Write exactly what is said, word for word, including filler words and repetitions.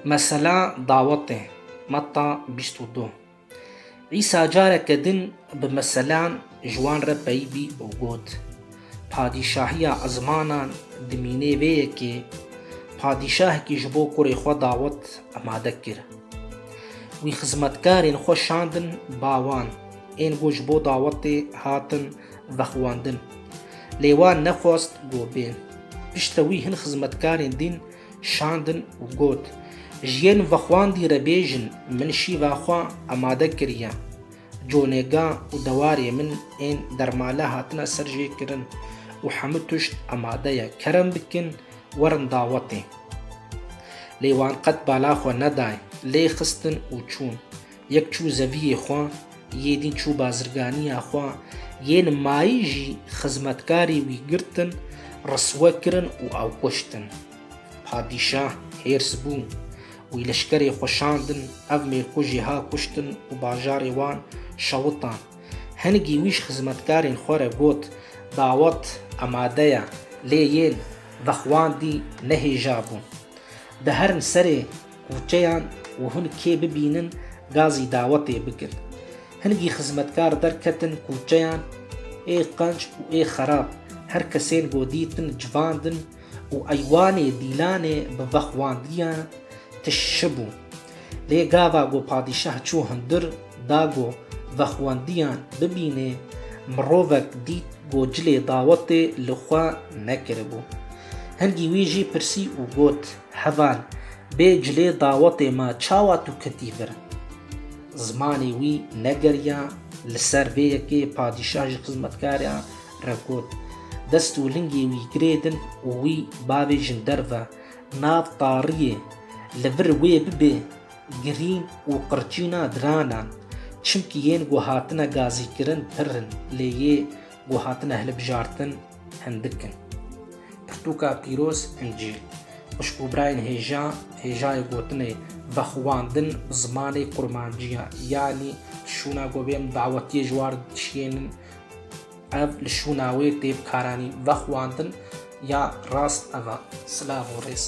Mesela dawetê, Metta bîst û du. Îsa careke din bi meselan ji wan re peyî bî û got, Padîşahiya ezmanan dimînê vê yekê, padîşahekî ji bo kurê xwe dawet amade kir. Wî xizmetkarên xwe şandin ba wan, ên ku ji bo dawetê hatin vexwendin. Lê wan nexwest ku bên. Piştre wî hin xizmetkarên din şandin û got, Ji yên vexwandî re bêjin, min şîva xwe amade kiriye. Conêga û dewarê min ên dermale hatine serjêkirin û hemû tişt amade ye. Kerem bikin, werin dawetê. Lê wan qet bala xwe neday, lê xistin û çûn. Yek çû zeviyê xwe, yê din çû bazirganiya xwe, yên mayî jî xizmetkarê wî girtin, riswe kirin û ew kuştin. Padîşah hêrs bû, wî leşkerê xwe şandin, ev mêrkujê ha kuştin û bajarê wan şewitan. Hingî wî ji xizmetkarên xwe re got, Dawet amade ye, lê yên vexwandî ne hêja bûn. De herin serê kûçeyan û hûn kê bibînin, gazî dawetê bikin. Hingî xizmetkar derketin kûçeyan, ê qenc û ê xerab, her kesên ku dîtin civandin û eywanê dîlanê bi vexwandiyan tişibû. Lê gava ku padîşah çû hundir, da ku vexwendiyan bibînê, mirovek dît ku cilê dawetê li xwe nekiribû. Hingî wî jî pirsî û got, Heval, bê cilê dawetê me çawa tu ketî vir? Zimanê wî negeriya, li ser vê yekê padîşah ji xizmetkaran re got, Dest û lingê wî girêdin û wî bavêjin derve, nav tariyê, li vir wê bibe girîn û qirçîna diranan, çimkî yên ku hatine gazîkirin pir in, lê yê ku hatine hilbijartin hindik in. Pirtûka pîroz, Încîl. Xwişk û birayên hêja, hêjayê gotinê vexwandin bi zimanê kurmanciya, yanî şûna ku bêm dawetiyê ji war dişiyênin, ev li şûna wê tê bikaranî. Vexwandin ya rast ev e. Silav û rêz.